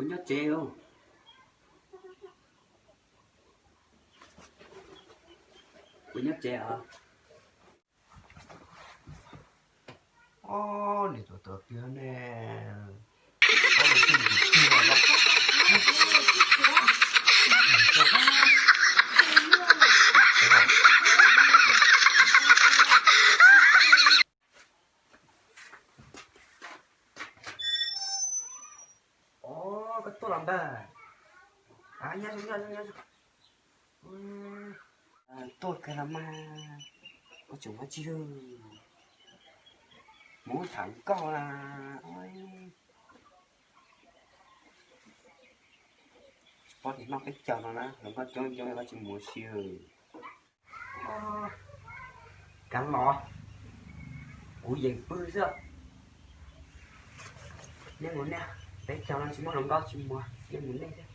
Kuv nyob tsev os. Kuv nyob tsev os. Ob, niam tuam tuam tiag ne. Ob, niam tuam tiag os. Ob, koj tuaj los ntag. Nyob zoo, nyob zoo, nyob zoo. Tuaj kawg los mas, ua tseem ua tsi, mus tham nkauj na. Tsis paub tias noj peb caug no na, hluas nkauj coob coob koj tsis mus si. Kav los, kuv yeem pw xwb. Nej mus nej, peb caug no tsis muaj hluas nkauj tsis mus, nej mus nej xwb.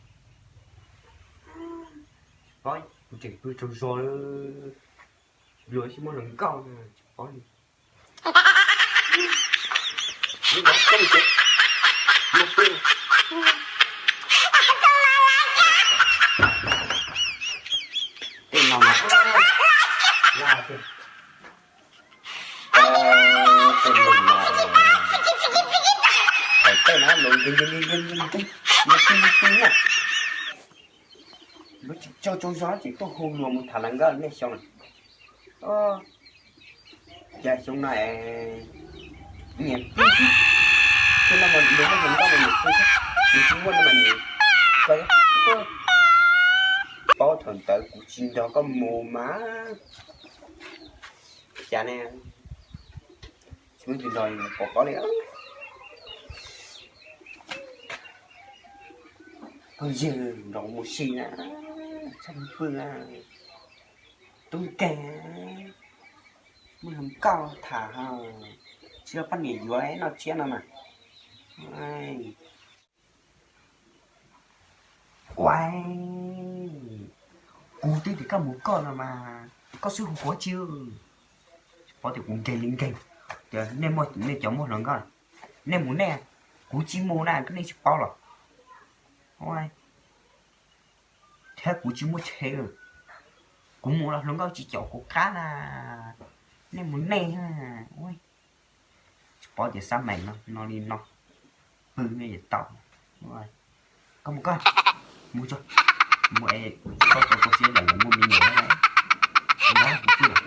Tsis paub, kuv tseem pw tsaug zog, luag tsis muaj hluas nkauj na, tsis paub li. Lub no koj mus tsev, mus pw. Tej no mas, tej no mas, hais tej no los nkeeg nkeeg nkeeg nkeeg, mus pw mus pw na. Lub tsis tsaug tsaug zog tseem tuaj hu luag mus tham hluas nkauj nej xyoo. Cas xyoo no nyiam pw xwb, xyoo no mas luag muaj hluas nkauj mas nyiam pw xwb, nws tsis muaj no mas nyiam kawg. Paub thaum ntawd kuv tsis nrog koj mus mas, cas ne, tsis muaj tus nrog pom koj li. Phooj ywg, nrog kuv mus si na, txhob pw na, tub nkeeg, muaj hluas nkauj tham, tsis tau poj niam yuav noj tsiab no mas. Ua, kuv twb tias koj mus koj no mas, koj xub hu kuv tsi. Tsis paub tias kuv nkeeg li nkeeg, tias nej muaj, nej cov muaj hluas nkauj, nej mus nej, kuv tsis mus na, koj nej tsis paub los. Thiab kuv tsis muaj tsheb, kuv mus los hluas nkauj tsis caum kuv qab na, nej mus nej. Tsis paub tias xab meem no, no li no, pw me yuav tau. Koj mus koj, mus tso, mus es koj tau koj siab yam lawv muaj me nyuam na. Ua, kuv pw lawm.